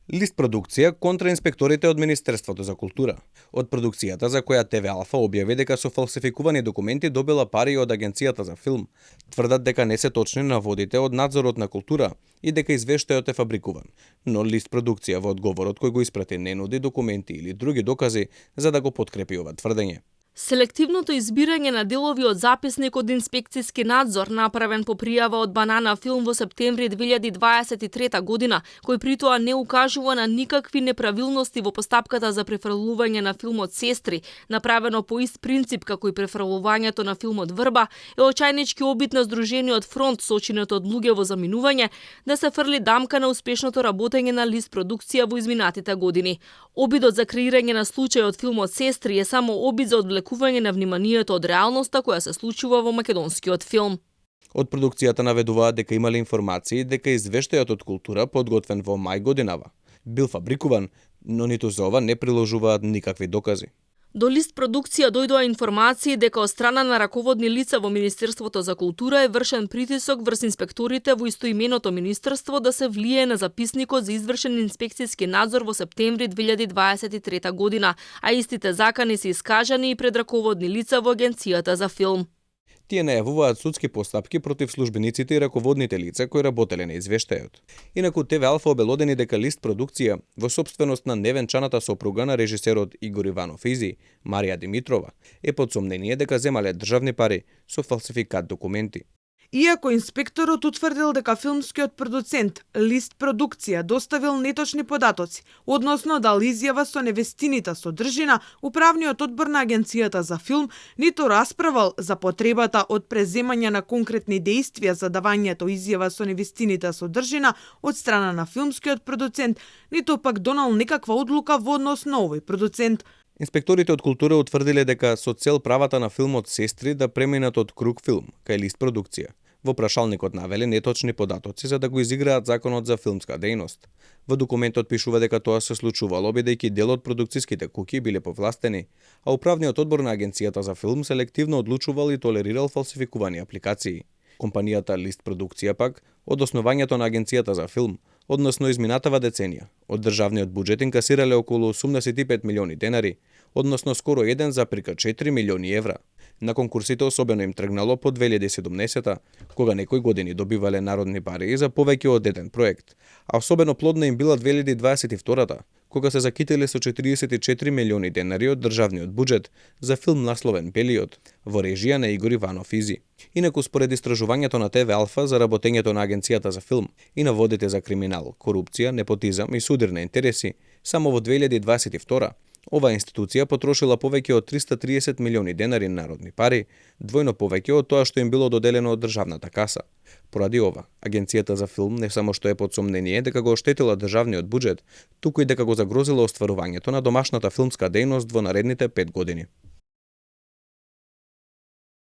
Лист продукција контра инспекторите од Министерството за култура. Од продукцијата за која ТВ Алфа објави дека со фалсификувани документи добила пари од Агенцијата за филм, тврдат дека не се точни наводите од надзорот на култура и дека извештајот е фабрикуван. Но Лист продукција во одговорот кој го испрати не нуди документи или други докази за да го подкрепи ова тврдење. Селективното избирање на делови од записник од инспекцијски надзор направен по пријава од Банана Филм во септември 2023 година, кој притоа не укажува на никакви неправилности во постапката за префрлување на филмот Сестри, направено по ист принцип како и префрлувањето на филмот Врба, е очајнички обид на Сдружениот фронт сочинет од луѓе во заминување да се фрли дамка на успешното работење на Лист продукција во изминатите години. Обидот за креирање на случај од филмот Сестри е само обид за одвлекување на вниманието од реалноста која се случува во македонскиот филм. Од продукцијата наведуваат дека имале информации дека извештајот од култура подготвен во мај годинава бил фабрикуван, но ниту за ова не приложуваат никакви докази. До Лист продукција дојдоа информации дека од страна на раководни лица во Министерството за култура е вршен притисок врз инспекторите во истоименото министерство да се влие на записникот за извршен инспекцијски надзор во септември 2023 година, а истите закани се искажани и пред раководни лица во Агенцијата за филм. Тие најавуваат судски постапки против службениците и раководните лица кои работеле на извештајот. Инаку ТВ Алфа обелодени дека Лист продукција во сопственост на невенчаната сопруга на режисерот Игор Иванов Изи, Марија Димитрова, е под сомнение дека земале државни пари со фалсификат документи. Иако инспекторот утврдил дека филмскиот продуцент Лист продукција доставил неточни податоци, односно дал изјава со невестинита содржина, управниот одбор на Агенцијата за филм ниту расправал за потребата од преземање на конкретни дејствија за давањето изјава со невестинита содржина од страна на филмскиот продуцент, ниту пак донал некаква одлука во однос на овој продуцент. Инспекторите од култура утврдиле дека со цел правата на филмот Сестри да преминат од Круг филм кај Лист продукција. Во прашалникот навеле неточни податоци за да го изиграат законот за филмска дејност. Во документот пишува дека тоа се случувало бидејќи дел од продукцијските куќи биле повластени, а управниот одбор на Агенцијата за филм селективно одлучувал и толерирал фалсификувани апликации. Компанијата Лист продукција пак, од основањето на Агенцијата за филм, односно изминатава деценија, од државниот буџет инкасирале околу 85 милиони денари, односно скоро 1,4 милиони евра. На конкурсите особено им тргнало по 2017-та, кога некои години добивале народни пари за повеќе од еден проект, а особено плодна им била 2022-та, кога се закитиле со 44 милиони денари од државниот буџет за филм насловен Белиот, во режија на Игор Иванов Изи. Инаку според истражувањето на ТВ Алфа за работењето на Агенцијата за филм и наводите за криминал, корупција, непотизам и судир на интереси, само во 2022 оваа институција потрошила повеќе од 330 милиони денари народни пари, двојно повеќе од тоа што им било доделено од државната каса. Поради ова, Агенцијата за филм не само што е под сомнение дека го оштетила државниот буџет, туку и дека го загрозила остварувањето на домашната филмска дејност во наредните 5 години.